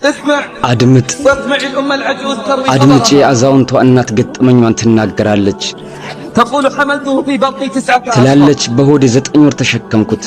اسمع አድምጥ። واسمع الأم العجوز تروي አድምጪ። خبرها. አዛውንቷ እናት ገጠመኟን ትናገራለች። تقول حملته في بطني 9 أشهر ትላለች፣ በሆዴ 9 ወር ተሸከምኩት።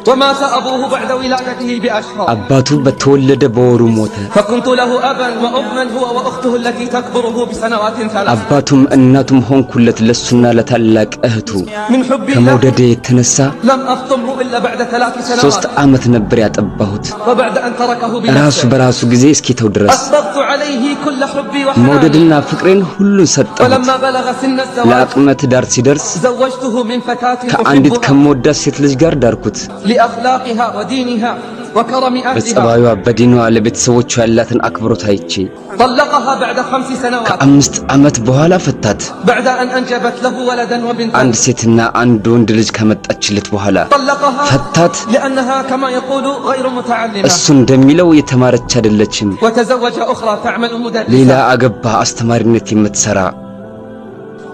ومات أبوه بعد ولادته بأشهر. አባቱ በተወለደ በወሩ ሞተ። فكنت له أبا وأما هو وأخته التي تكبره بسنوات 3. አባቱም እናቱም ሆንኩለት ለሱና ለታላቅ እህቱ። من حبي له ከመውደዴ የተነሳ لم أفطمه إلا بعد 3 3 سنوات ዓመት ነበር ያጠባሁት፣ وبعد أن تركه ራሱ بنفسه. በራሱ ጊዜ እስኪተው ድረስ። أسبغت عليه كل حبي وحناني. መውደድና ፍቅሬን ሁሉን ሰጠሁት። ولما بلغ سن الزواج ለአቅመ ትዳር ሲደርስ زوجته من فتاة ከአንዲት أحبها ከምወዳት ሴት ልጅ ጋር ዳርኩት። لأخلاقها ودينها وكرم أهلها. በጸባዩዋ፣ በዲኗ፣ ለቤተሰቦቿ ያላትን አክብሮት አይቼ። طلقها بعد 5 سنوات ከ5 ዓመት በኋላ ፈታት። بعد أن أنجبت له ولدا وبنتا. አንድ ሴትና አንድ ወንድ ልጅ ከመጣችለት በኋላ طلقها ፈታት። لأنها كما يقول غير متعلمة. እሱ እንደሚለው የተማረች አይደለችም። وتزوج أخرى تعمل ሌላ مدرسة. አገባ፣ አስተማሪነት የምትሰራ።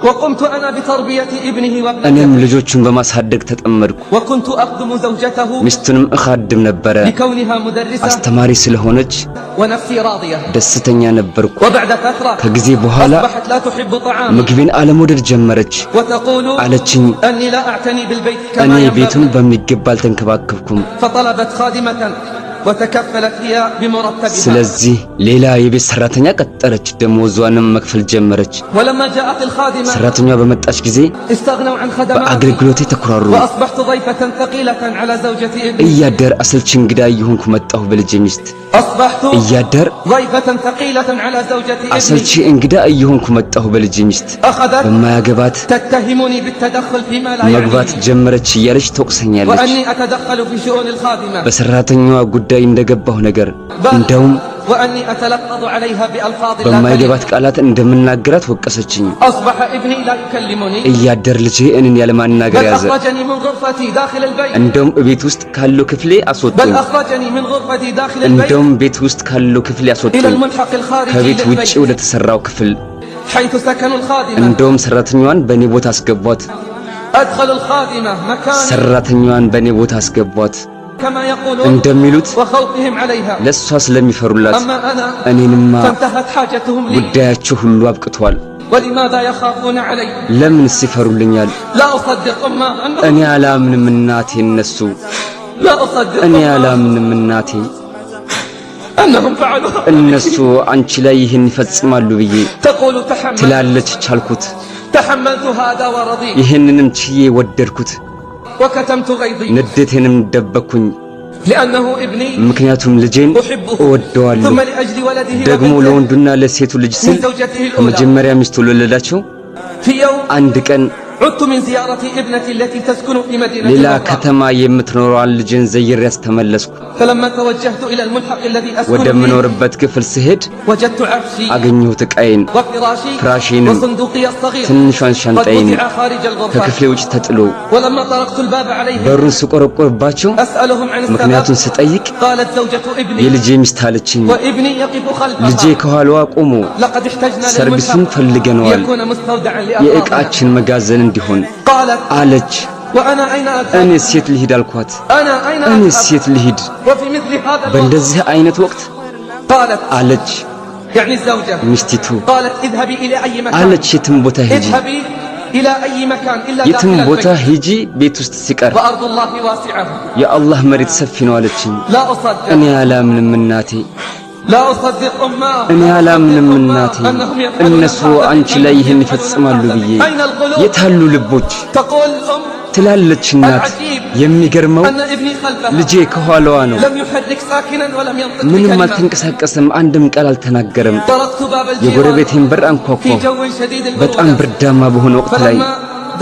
وقمت أنا بتربية ابنه እኔም وابنته. ልጆቹን በማሳደግ ተጠመድኩ። وكنت أخدم زوجته ሚስቱንም እኻድም ነበረ። لكونها مدرسة አስተማሪ ስለሆነች ونفسي راضية. ደስተኛ ነበርኩ። وبعد فترة ከጊዜ በኋላ أصبحت لا تحب طعامي ምግቤን አለመውደድ ጀመረች። وتقول አለችኝ፣ أني لا أعتني بالبيت እኔ كما ቤቱን ينبغي. በሚገባ አልተንከባከብኩም። فطلبت خادمة وتكفلت هي بمرتبها. ስለዚህ ሌላ የቤት ሰራተኛ ቀጠረች፣ ደሞዟንም መክፈል ጀመረች። ولما جاءت الخادمة ሰራተኛዋ በመጣች ጊዜ استغنوا عن خدماتي በአገልግሎቴ ተኩራሩ። وأصبحت ضيفة ثقيلة على زوجة ابني. እያደር አሰልቺ እንግዳ እየሆንኩ መጣሁ በልጄ ሚስት። أصبحت እያደር ضيفة ثقيلة على زوجة አሰልቺ ابني. እንግዳ እየሆንኩ መጣሁ በልጄ ሚስት። أخذت በማያገባት تتهمني بالتدخل فيما لا መግባት يعنيني ጀመረች እያለች ትወቅሰኛለች። وأني أتدخل في شؤون الخادمة በሰራተኛዋ ጉዳይ እንደገባሁ ነገር፣ بل እንደውም وأني أتلفظ عليها بألفاظ لا تليق. በማይገባት ቃላት እንደምናገራት ወቀሰችኝ። أصبح ابني لا يكلمني እያደር ልጄ እኔን ያለማናገር بل ያዘ። أخرجني من غرفتي داخل البيت. እንደውም እቤት ውስጥ ካለው ክፍሌ بل አስወጡኝ። أخرجني من غرفتي داخل البيت እንደውም ቤት ውስጥ ካለው ክፍሌ إلى አስወጡኝ፣ الملحق الخارجي ከቤት ውጭ للبيت ወደ ተሰራው ክፍል። حيث سكنوا الخادمة. እንደውም ሰራተኛዋን በእኔ ቦታ አስገቧት። أدخلوا الخادمة مكاني ሰራተኛዋን በእኔ ቦታ አስገቧት። كما يقولون እንደሚሉት وخوفهم عليها. ለእሷ ስለሚፈሩላት። أما أنا እኔንማ فانتهت حاجتهم لي. ጉዳያቸው ሁሉ አብቅቷል። ولماذا يخافون علي؟ ለምንስ ይፈሩልኛል? لا أصدق أماه እኔ أنهم አላምንም እናቴ እነሱ لا أصدق እኔ أماه አላምንም እናቴ أنهم فعلوا. እነሱ አንቺ ላይ ይህን ይፈጽማሉ ብዬ። تقول تحملت ትላለች፣ ቻልኩት፣ تحملت هذا ورضيت ይህንንም ችዬ ወደድኩት፣ وكتمت غيظي ንዴቴንም ደበቅኩኝ። لأنه ابني ምክንያቱም ልጄን أحبه እወደዋለሁ። ثم لأجل ولده ደግሞ وبنته ለወንዱና ለሴቱ ልጅ من ስል زوجته الأولى. ከመጀመሪያ ሚስቱ ለወለዳቸው። في يوم አንድ ቀን عدت من زيارة ابنتي التي تسكن في مدينة ሌላ أخرى. ከተማ የምትኖረዋን ልጄን ዘይሬያት ተመለስኩ። فلما توجهت إلى الملحق الذي أسكن فيه ወደምኖርበት ክፍል ስሄድ وجدت عفشي አገኘሁት ዕቃዬን፣ وفراشي ፍራሼንም፣ وصندوقي الصغير ትንሿን قد ሻንጣዬን وضع خارج الغرفة. ከክፍሌ ውጭ ተጥሎ። ولما طرقت الباب عليهم በሩን ስቆረቆርባቸው أسألهم عن ምክንያቱን السبب ስጠይቅ قالت زوجة ابني የልጄ ሚስት አለችኝ፣ وابني يقف ልጄ خلفها ከኋላዋ ቆሞ لقد احتجنا ሰርቪሱን للملحق ፈልገነዋል ليكون مستودعا لأغراضنا. የዕቃችን መጋዘን እንዲሆን قالت አለች። وأنا أين أذهب؟ እኔ የት ልሂድ አልኳት። أنا أين እኔ أذهب؟ የት ልሂድ وفي مثل هذا الوقت؟ በእንደዚህ አይነት ወቅት قالت አለች يعني الزوجة ሚስቲቱ قالت اذهبي إلى أي مكان አለች፣ የትም ቦታ ሂጂ፣ اذهبي إلى أي مكان إلا የትም داخل ቦታ البيت. ሂጂ ቤት ውስጥ ሲቀር وأرض الله واسعة. የአላህ መሬት ሰፊ ነው አለችኝ። لا أصدق እኔ አላምንም እናቴ፣ لا أصدق أماه እኔ لا أصدق አላምንም أماه እናቴ أنهم يفعلون እነሱ هذا አንቺ ላይ أنهم ይህን يفعلون ይፈጽማሉ هذا. ብዬ። أين القلوب؟ የታሉ ልቦች? تقول الأم ትላለች እናት። العجيب የሚገርመው أن ابني خلفها ልጄ ከኋላዋ ነው። لم يحرك ساكنا ولم ينطق ምንም بكلمة. አልተንቀሳቀሰም፣ አንድም ቃል አልተናገረም። طرقت باب الجيران የጎረቤቴን በር في አንኳኳሁ። جو شديد በጣም البرودة. ብርዳማ በሆነ ወቅት ላይ فلما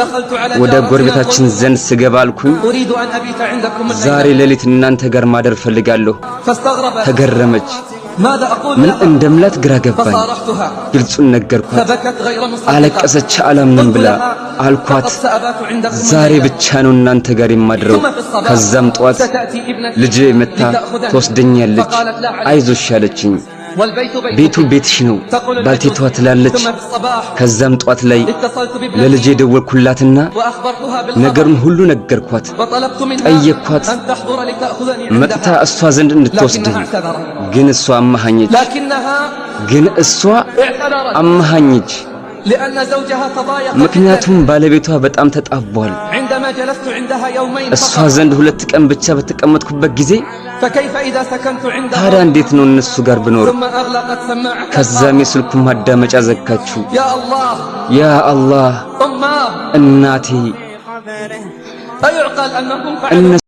دخلت على ወደ جارتنا ጎረቤታችን قلت ዘንድ ስገባ አልኩኝ፣ أريد أن أبيت عندكم ዛሬ الليلة. ሌሊት እናንተ ጋር ማደር ፈልጋለሁ። فاستغربت ተገረመች። ماذا أقول ምን لها. እንደምላት ግራ ገባኝ። فصارحتها ግልጹን ነገርኳት። فبكت غير مصدقة. አለቀሰች፣ አላምንም قلت ብላ። لها አልኳት لقد سأبات عندكم ዛሬ الليلة. ብቻ ነው እናንተ ጋር የማድረው። ثم في الصباح ከዛም ጠዋት ستأتي ابنتي ልጄ መታ لتأخذني. ትወስደኛለች፣ فقالت لا عليك. አይዞሽ አለችኝ። والبيت ቤቱ بيتك ቤትሽ ነው تقول ባልቴቷ العجوز። ትላለች። ثم في الصباح ከዛም ጧት ላይ اتصلت ለልጄ بابنتي ደወልኩላትና وأخبرتها بالخبر ነገሩን ሁሉ ነገርኳት። وطلبت منها ጠየቅኳት أن تحضر لتأخذني መጥታ عندها እሷ ዘንድ እንድትወስደኝ። لكنها اعتذرت ግን እሷ አመሃኘች። لكنها ግን እሷ اعتذرت አመሃኘች። لأن زوجها تضايق جدا ምክንያቱም ባለቤቷ በጣም ተጣቧል። عندما جلست عندها يومين እሷ فقط ዘንድ 2 ቀን ብቻ በተቀመጥኩበት ጊዜ فكيف إذا سكنت ታዲያ عندها እንዴት ነው እነሱ ጋር ብኖር? ثم أغلقت سماعة ከዛም الخاص የስልኩን ማዳመጫ ዘጋችው። يا الله ያ አላህ أماه እናቴ أيعقل أنهم فعلوا እነሱ